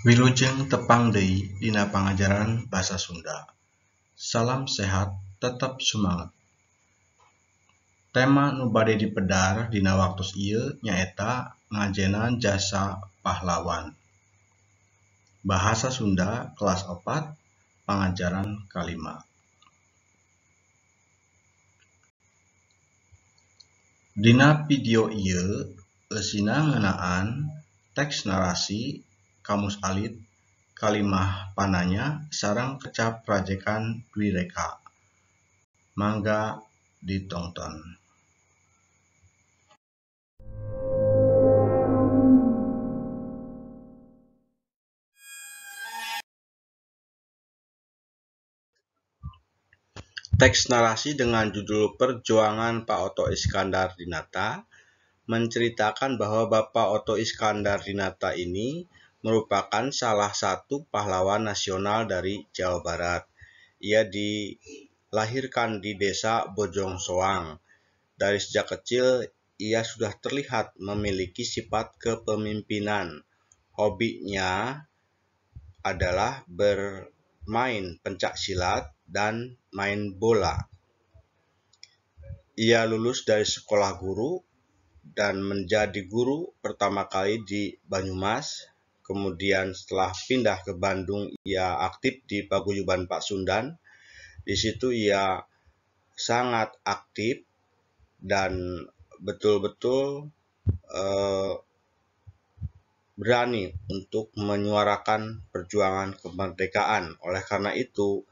Wilujeng tepang deui dina pangajaran Basa Sunda. Salam sehat, tetep sumanget. Tema nu bade dipedar dina waktos ieu nyaeta ngajenan jasa pahlawan. Bahasa Sunda kelas 4, pangajaran kalima. Dina video ieu eusina ngeunaan teks narasi, kamus alit, kalimah pananya sareng kecap rajekan dwireka. Mangga ditongton. Teks narasi dengan judul Perjuangan Pak Otto Iskandar Dinata menceritakan bahwa Bapak Otto Iskandar Dinata ini merupakan salah satu pahlawan nasional dari Jawa Barat. Ia dilahirkan di desa Bojongsoang. Dari sejak kecil, ia sudah terlihat memiliki sifat kepemimpinan. Hobinya adalah bermain pencak silat dan main bola. Ia lulus dari sekolah guru dan menjadi guru pertama kali di Banyumas. Kemudian setelah pindah ke Bandung, ia aktif di Paguyuban Pasundan. Di situ ia sangat aktif dan betul-betul berani untuk menyuarakan perjuangan kemerdekaan. Oleh karena itu,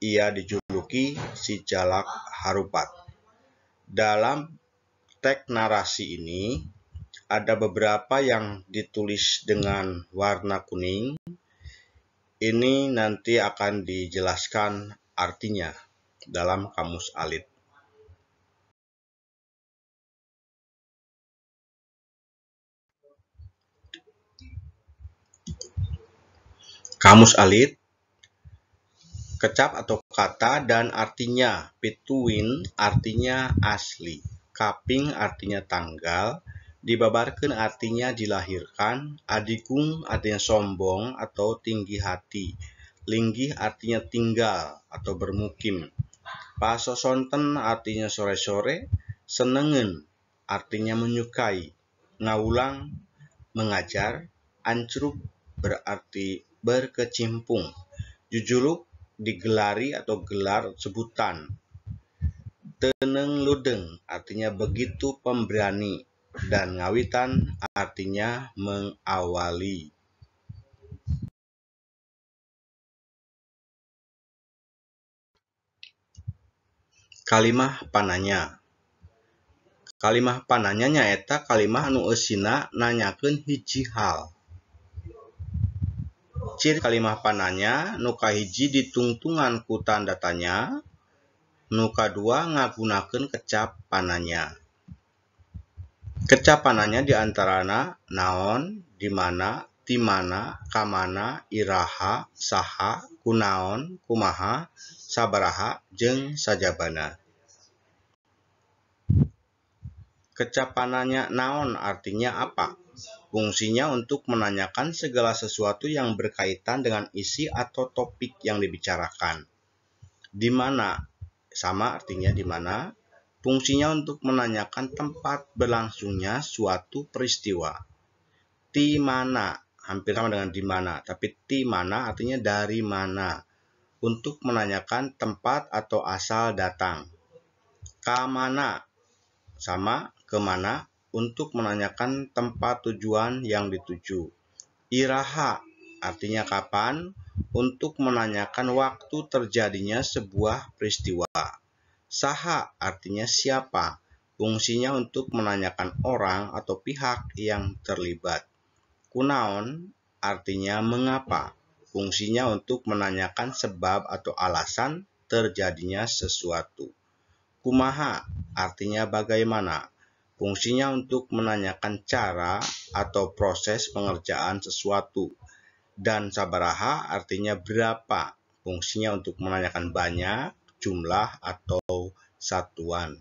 ia dijuluki si Jalak Harupat. Dalam teks narasi ini, ada beberapa yang ditulis dengan warna kuning. Ini nanti akan dijelaskan artinya dalam kamus alit. Kamus alit, kecap atau kata dan artinya. Pituin artinya asli, kaping artinya tanggal, dibabarkan artinya dilahirkan, adigung artinya sombong atau tinggi hati, linggih artinya tinggal atau bermukim, pasosonten artinya sore-sore, senengen artinya menyukai, ngawulang mengajar, ancrub berarti berkecimpung, jujuluk digelari atau gelar sebutan, teneng ludeng artinya begitu pemberani, dan ngawitan artinya mengawali. Kalimah pananya. Kalimah pananya nyaeta kalimah anu eusina nanyakeun hiji hal. Ciri kalimah pananya nu kahiji ditungtungan ku tanda tanya, nu kadua ngagunakeun kecap pananya. Kecap pananya diantarana naon, dimana, timana, kamana, iraha, saha, kunaon, kumaha, sabaraha, jeung sajabana. Kecap pananya naon artinya apa? Fungsinya untuk menanyakan segala sesuatu yang berkaitan dengan isi atau topik yang dibicarakan. Di mana, sama artinya di mana. Fungsinya untuk menanyakan tempat berlangsungnya suatu peristiwa. Ti mana, hampir sama dengan di mana, tapi ti mana artinya dari mana. Untuk menanyakan tempat atau asal datang. Kamana, sama kemana, untuk menanyakan tempat tujuan yang dituju. Iraha, artinya kapan, untuk menanyakan waktu terjadinya sebuah peristiwa. Saha artinya siapa, fungsinya untuk menanyakan orang atau pihak yang terlibat. Kunaon artinya mengapa, fungsinya untuk menanyakan sebab atau alasan terjadinya sesuatu. Kumaha artinya bagaimana, fungsinya untuk menanyakan cara atau proses pengerjaan sesuatu. Dan sabaraha artinya berapa, fungsinya untuk menanyakan banyak, jumlah atau satuan.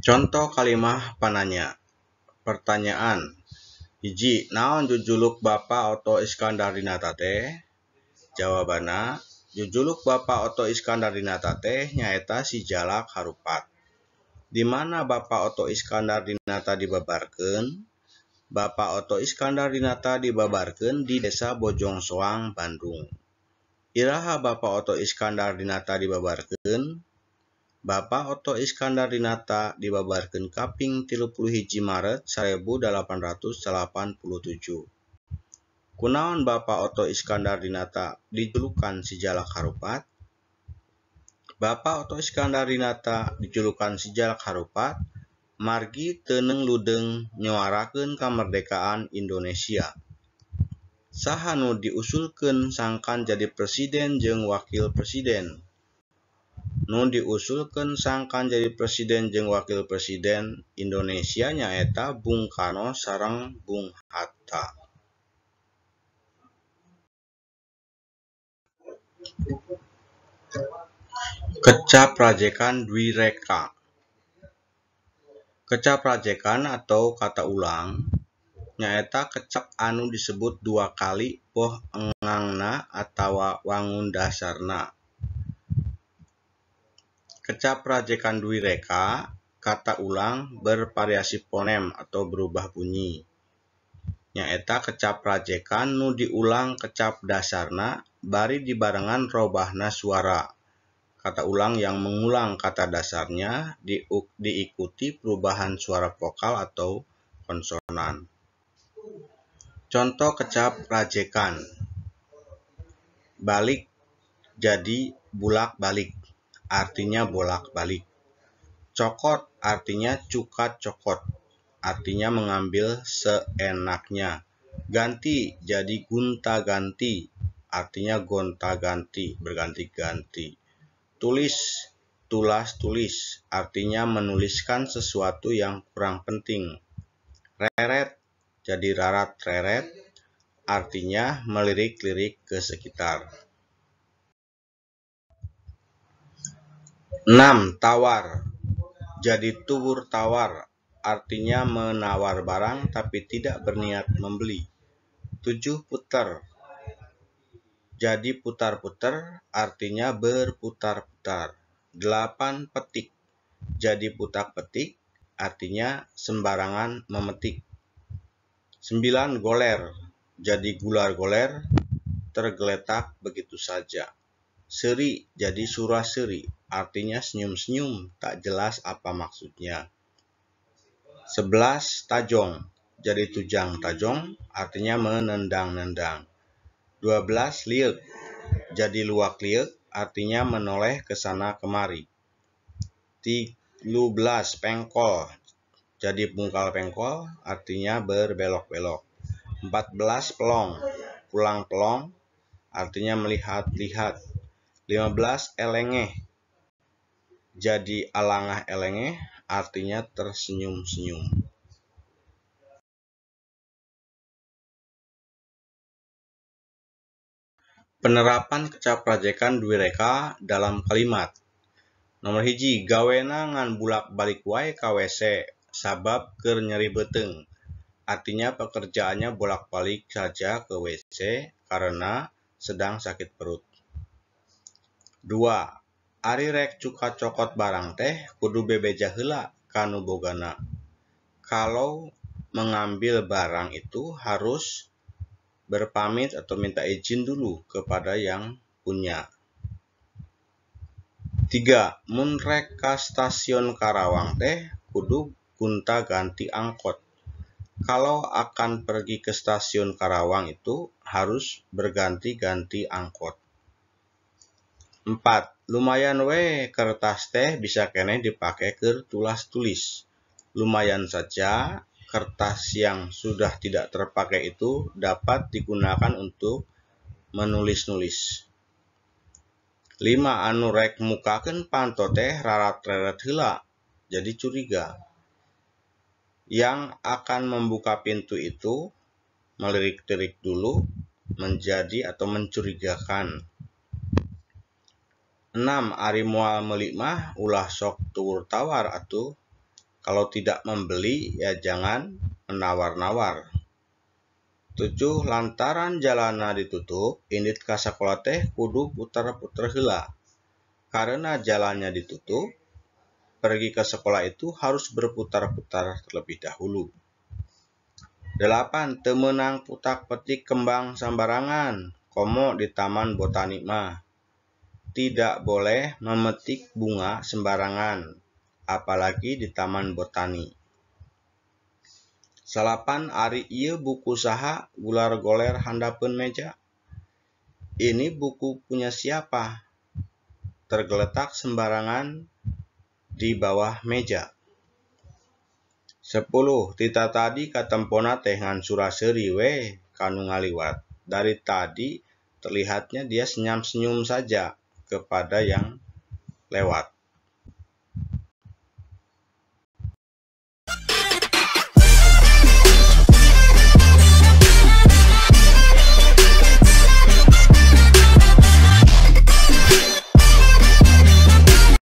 Contoh kalimah pananya. Pertanyaan 1, naon jujuluk Bapa Otto Iskandar Dinata teh? Jawabanna, jujuluk Bapa Otto Iskandar Dinata teh nyaeta Si Jalak Harupat. Di mana Bapa Otto Iskandar Dinata dibabarkeun? Bapa Otto Iskandar Dinata dibabarkeun di Desa Bojongsoang, Bandung. Iraha Bapa Otto Iskandar Dinata dibabarkeun? Bapa Otto Iskandar Dinata dibabarkeun kaping 31 Maret 1887. Kunaon Bapa Otto Iskandar Dinata dijulukan Si Jalak Harupat? Bapa Otto Iskandar Dinata dijulukan Si Jalak Harupat margi teu leudeng nyuarakeun kamerdekaan Indonesia. Saha nu diusulkeun sangkan jadi presiden jeung wakil presiden? Nu diusulkeun sangkan jadi presiden jeung wakil presiden Indonesia nyaeta Bung Karno sareng Bung Hatta. Kecap rajekan dwireka. Kecap rajekan atau kata ulang nyaeta kecap anu disebut dua kali boh engangna atawa wangun dasarna. Kecap rajekan dwireka, kata ulang bervariasi fonem atau berubah bunyi. Nyaeta kecap rajekan nu diulang kecap dasarna bari dibarengan robahna suara. Kata ulang yang mengulang kata dasarnya diikuti perubahan suara vokal atau konsonan. Contoh kecap rajekan: balik jadi bulak-balik, artinya bolak-balik. Cokot artinya cukat-cokot, artinya mengambil seenaknya. Ganti jadi gunta-ganti, artinya gonta-ganti, berganti-ganti. Tulis, tulas-tulis, artinya menuliskan sesuatu yang kurang penting. Reret jadi rarat-reret, artinya melirik-lirik ke sekitar. 6. Tawar jadi tuwur tawar, artinya menawar barang tapi tidak berniat membeli. 7. Puter jadi putar-puter, artinya berputar-putar. 8. Petik jadi putak-petik, artinya sembarangan memetik. 9. Goler jadi gular-goler, tergeletak begitu saja. Seri jadi surah-seri, artinya senyum-senyum, tak jelas apa maksudnya. 11. Tajong jadi tujang-tajong, artinya menendang-nendang. 12. Lieuk jadi luak-lieuk, artinya menoleh ke sana kemari. 13. Pengkol jadi pungkal-pengkol, artinya berbelok-belok. 14. Pelong pulang-pelong, artinya melihat-lihat. 15. Elengeh jadi alangah elengeh, artinya tersenyum-senyum. Penerapan kecap rajekan dwireka dalam kalimat. Nomor 1, gawena ngan bulak-balik wae ka WC sabab keur nyeri beuteung. Artinya pekerjaannya bolak-balik saja ke WC karena sedang sakit perut. 2. Ari rek cuka cokot barang teh kudu bebeja heula ka nu bogana. Kalau mengambil barang itu harus berpamit atau minta izin dulu kepada yang punya. 3. Mun rek ka stasiun Karawang teh kudu gonta-ganti angkot. Kalau akan pergi ke stasiun Karawang itu harus berganti-ganti angkot. 4. Lumayan we kertas teh bisa keneh dipake keur tulas-tulis. Lumayan saja kertas yang sudah tidak terpakai itu dapat digunakan untuk menulis-nulis. 5. Anu rek mukakeun panto teh rarat-reret heula, jadi curiga. Yang akan membuka pintu itu melirik-lirik dulu, menjadi atau mencurigakan. 6. Ari moal meuli mah ulah sok tuwur tawar atuh. Kalau tidak membeli ya jangan Menawar-nawar. 7. Lantaran jalanna ditutup, indit ka sakola teh kudu puter-puter heula. Karena jalannya ditutup, pergi ke sekolah itu harus berputar-putar terlebih dahulu. 8. Teu meunang putak-petik kembang sambarangan, komo di taman botani mah. Tidak boleh memetik bunga sembarangan, apalagi di taman botani. 9. Ari ieu buku saha gular-goler handapeun meja? Ini buku punya siapa? Tergeletak sembarangan di bawah meja. 10. Ti tatadi katempona teh ngan sura-seuri we ka nu ngaliwat. Dari tadi terlihatnya dia senyum-senyum saja kepada yang lewat.